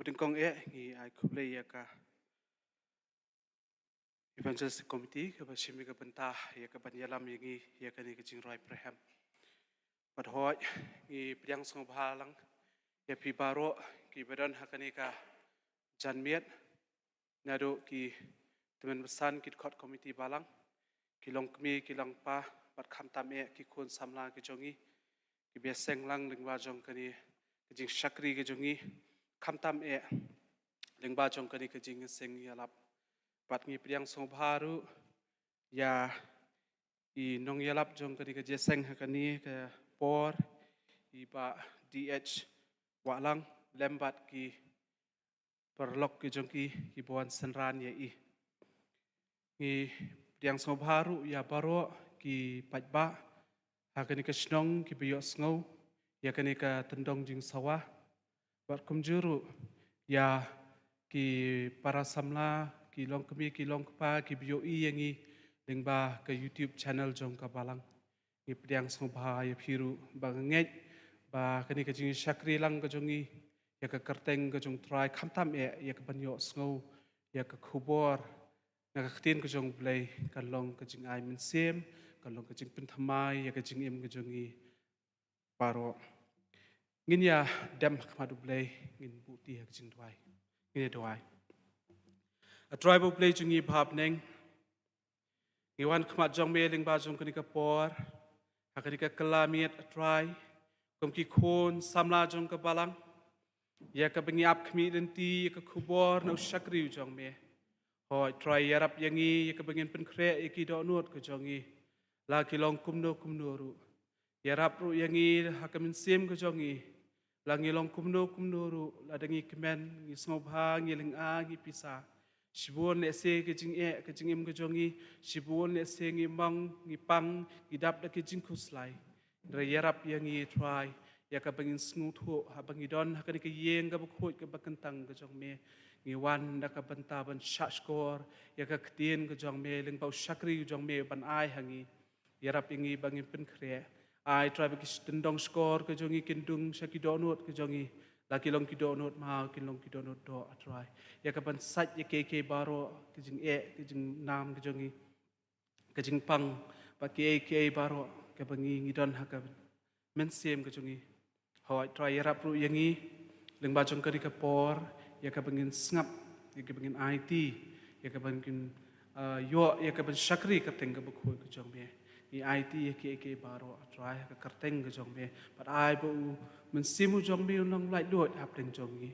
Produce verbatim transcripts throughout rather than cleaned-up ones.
Ding kong eh ngi ai khublei ïa ka Evangelistic Committee kaba shim ïa ka bynta ïa ka ban ïalam ïa ngi ïa kane ka jingrwai Prehem. Bad hoi ngi pdiang sngewbha lang ïa phi baroh kiba don ha kane ka janmiet, naduh ki tymmen basan, ki dkhot komiti balang, ki longkmie ki longkpa, bad khamtam eh ki khun samla ki jong ngi kiba ïaseng lang lyngba jong kane ka jingshakri ka jong ngi, khamtam eh lyngba jong kane ka jingïaseng ïalap. Bad ngi pdiang sngewbha ruh ïa i nongïalap jong kane ka jingïaseng ha kane ka por, i Bah D H Wahlang, lem bad ki paralok ki jong ki kiba wan synran ïa i. Ngi pdiang sngewbha ruh ïa baroh ki paidbah ha kane ka shnong kiba ïohsngew ïa kane ka tyndong jingsawa, bad kumjuh ruh ïa ki para samla, ki longkmie ki longkpa kiba ïohi ïa ngi lyngba ka YouTube channel jong ka balang. Ngi pdiang sngewbha ïa phi ruh, ba nga ngeit ba kane ka jingshakri lang ka jong ngi ïa ka kyrteng ka jong U Trai, khamtam eh ïa ka ban ïohsngew ïa ka khubor na ka ktien ka jong U Blei, kan long ka jingai mynsiem, kan long ka jingpynthymmai ïa ka jingim ka jong ngi baroh. Ngin ïa dem ha khmat U Blei, ngin buhti ha ka jingduwai. Ngin ïa duwai. A Trai bad U Blei jong ngi ba ha bneng, ngi wan khmat jong me lyngba jong kane ka por, ha kane ka kylla miet, A Trai, kum ki khun samla jong ka balang, ïa kaba ngi ap khmih lynti ïa ka khubor na u shakri u jong me. Hoi Trai, ïarap ïa ngi ïa kaba ngin pynkhreh ïa ki dohnud ka jong ngi, la ki long kumno kumno ruh. Ïarap ruh ïa ngi ha ka mynsiem ka jong ngi, la ngi long kumno kumno ruh, lada ngi kmen, ngi sngewbha, ngi lynga, ngi pisa. Shibun lehse ka jingeh ka jingim ka jong ngi, shibun lehse ngi mong, ngi pang, ngi dap da ka jingkhuslai. Hynrei ïarap ïa ngi, Trai, ïa kaba ngin sngewthuh haba ngi don ha kane ka ïing kaba khuid kaba kyntang ka jong me. Ngi wan da ka bynta ban shahshkor ïa ka ktien ka jong me lyngba u shakri u jong me ban ai ha ngi. Ïarap ïa ngi ba ngin pynkhreh. Ai Trai ba ki tyndong shkor ka jong ngi kin dung sha ki dohnud ka jong ngi, la ki long ki dohnud maw, kin long ki dohnud doh, A Trai. Ïa ka ban sait ïa kiei kiei baroh, ka jingeh, ka jingnam ka jong ngi, ka jingpang, bad kiei kiei baroh kaba ngi, ngi don ha ka mynsiem ka jong ngi. Hoi Trai, ïarap ruh ïa ngi lyngba jong kane ka por, ïa kaba ngin sngap, ïa kaba ngin aiti, ïa kaba ngin, ah, ïoh ïa ka ban shakri ka kyrteng kaba khuid ka jong me. Ngi aiti ïa kiei kiei baroh, A Trai, ha ka kyrteng ka jong me. Bad ai ba u Mynsiem u jong me un long laitluid hapdeng jong ngi.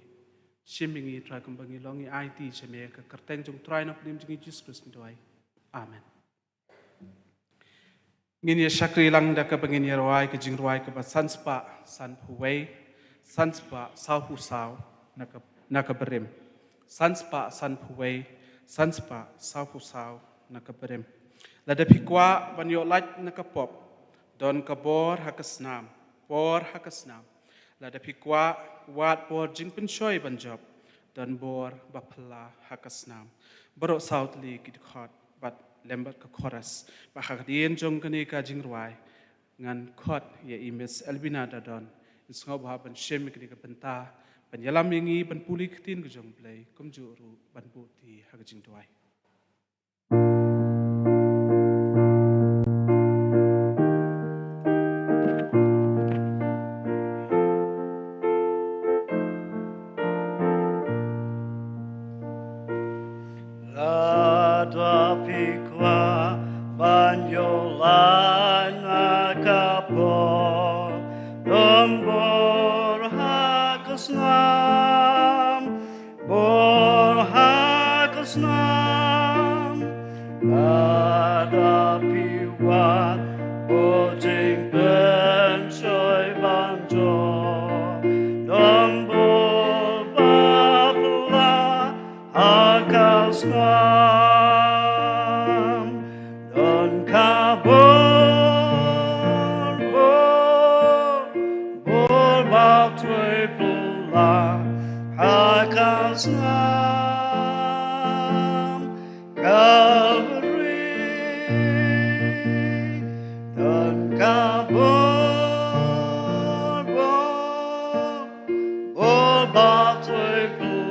Shim ïa ngi, Trai, kumba ngi long, ngi aiti sha me, ha ka kyrteng jong U Trai Nongpynim jong ngi Jisu Khrist ngi duwai. Amen. Ngin ïa shakri lang da kaba ngin ïa rwai ka jingrwai kaba san spah sanphew wei, san spah sawphew saw na ka, na kaba rim. San spah sanphew wei, san spah sawphew saw na kaba rim. Lada phi kwah ban ïoh lait na ka pop, don ka bor ha ka snam, bor ha ka snam. Lada phi kwah wad bor jingpynshoi ban jop, don bor ba phylla ha ka snam. Baroh saw tylli ki dkhot bad lem bad ka chorus. Bad ha ka dien jong kane ka jingrwai ngan khot ïa i Miss Elvina Dadon, in sngewbha ban shim ïa kane ka bynta ban ïalam ïa ngi ban pule ka ktien ka jong U Blei, kumjuh ruh ban buhti ha ka jingduwai. Lada phi kwah ban ïoh lait na ka pop, don bor ha ka snam, bor ha ka snam. Lada phi wad bor jingpynshoi ban jop, don bor ba phylla ha ka snam. Don ka bor, bor, bor ba trei phylla ha ka snam Kalbari. Don ka bor, bor, bor ba trei phylla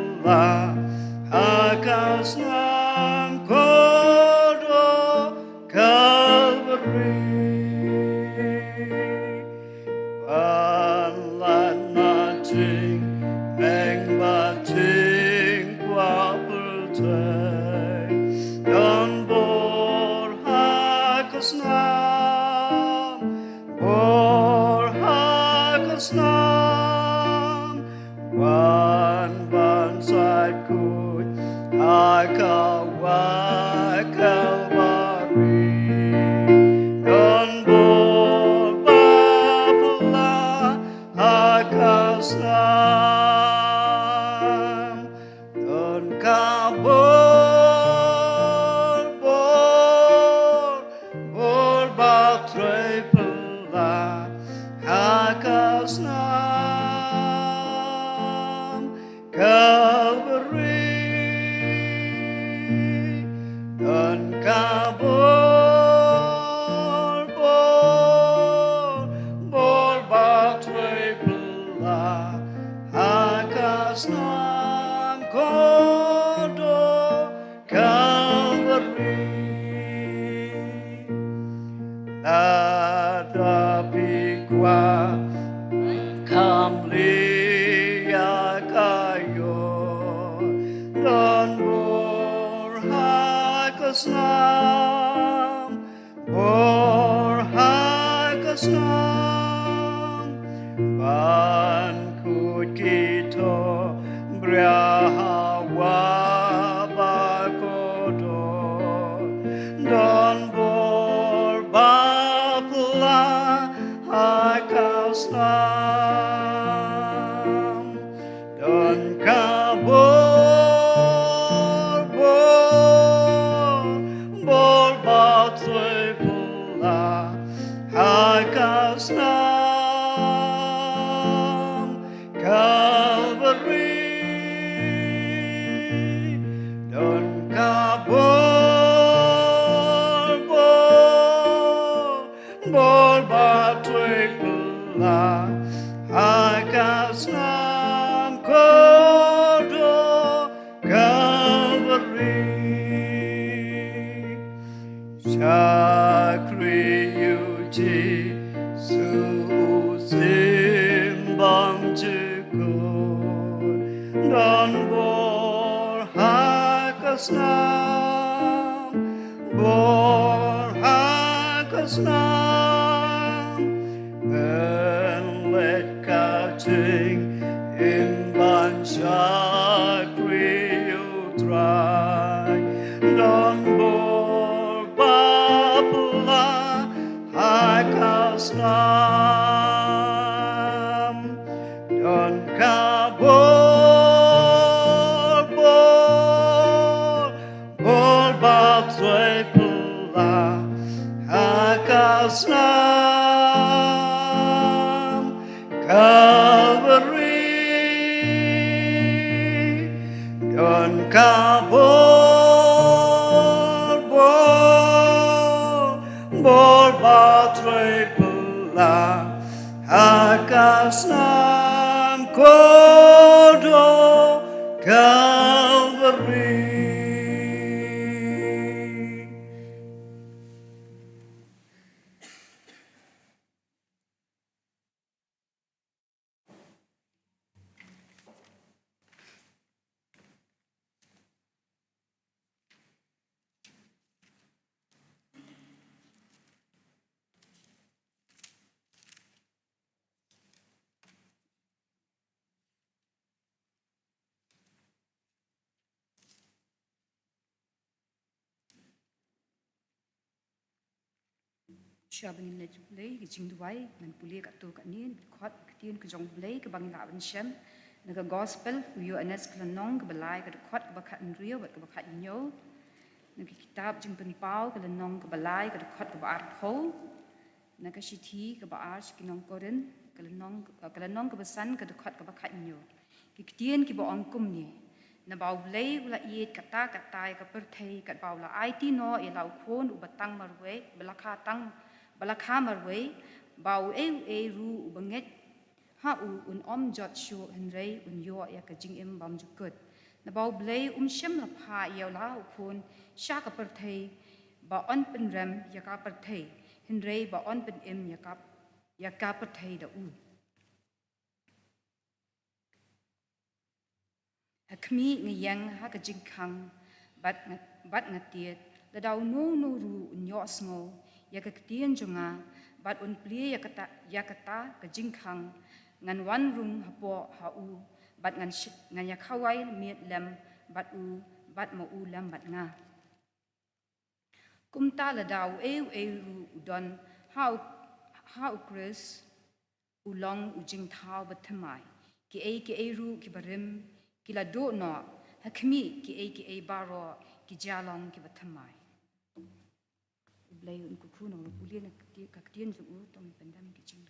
Wan ban sait khuid ha ka wah Kalbari, don bor ba pla ha ka snam, don ka bor, bor, bor ba trei pla ha ka snam Kalbari, don ka bor, bor, bor ba trei pla ha ka snam kordor Kalbari. Lada phi kwah kham leh ïa ka ïoh, don bor ha ka snam, bor ha ka snam, ban kut ki thohbria ha wah ba kordor, don bor ba pla ha ka snam, don ka bor, bor, bor ba trei pla ha ka snam Kalbari, don ka bor, bor, bor ba trei pla ha ka snam kordor Kalbari. Shakri ïa u Jisu u symbai jukut, don bor ha ka snam, bor ha ka snam, ban leit ka jingim ban shakri ïa u Trai, don bor ba pla ha ka snam, don ka bor, bor, bor ba trei pla ha ka snam Kalbari, don ka bor, bor, bor ba trei pla ha ka snam kordor Kalbari. Shuwa ba ngin leit sha U Blei, ka jingduwai, ngan pule katto katne, khot ka ktien ka jong U Blei, kaba ngi lah ban shem, na ka Gospel u Ïoannis ka lynnong kaba lai, ka dkhot kaba khathynriew bad kaba khathynñiew, na ka kitab Jingpynpaw ka lynnong kaba lai, ka dkhot kaba arphew, na ka shithi kaba ar sha ki nong Korinth, ka lynnong, ka lynnong kaba san, ka dkhot kaba khathynñiew. Ki ktien kiba ong kumne: Naba U Blei u la ïeit katta katta ïa ka pyrthei, katba u la aiti noh ïa la u Khun uba tang marwei, ba la kha tang, ba la kha marwei, ba uei uei ruh uba ngeit ha u un ym jot shuh, hynrei un ïoh ïa ka jingim bymjukut. Naba U Blei um shym la phah ïa la u Khun sha ka pyrthei ba yn pynrem ïa ka pyrthei, hynrei ba yn pynim ïa ka, ïa ka pyrthei da u. Ha khmih nga ïeng ha ka jingkhang bad nga, bad nga tied, lada uno uno ruh un ïohsngew ïa ka ktien jong nga bad un plie ïa kata, ïa kata ka jingkhang, ngan wan rung hapoh ha u bad ngan sh- ngan ïa khawai miet lem bad u, bad ma u lem bad nga. Kumta lada uei uei ruh u don ha u, ha u Khrist, u long u jingthaw bathymmai. Kiei kiei ruh kiba rim ki la duh noh, ha khmih kiei kiei baroh ki jia long kiba thymmai. U Blei un kyrkhu na u pule na ka ktien jong u. Tang ban dam ki jingdu.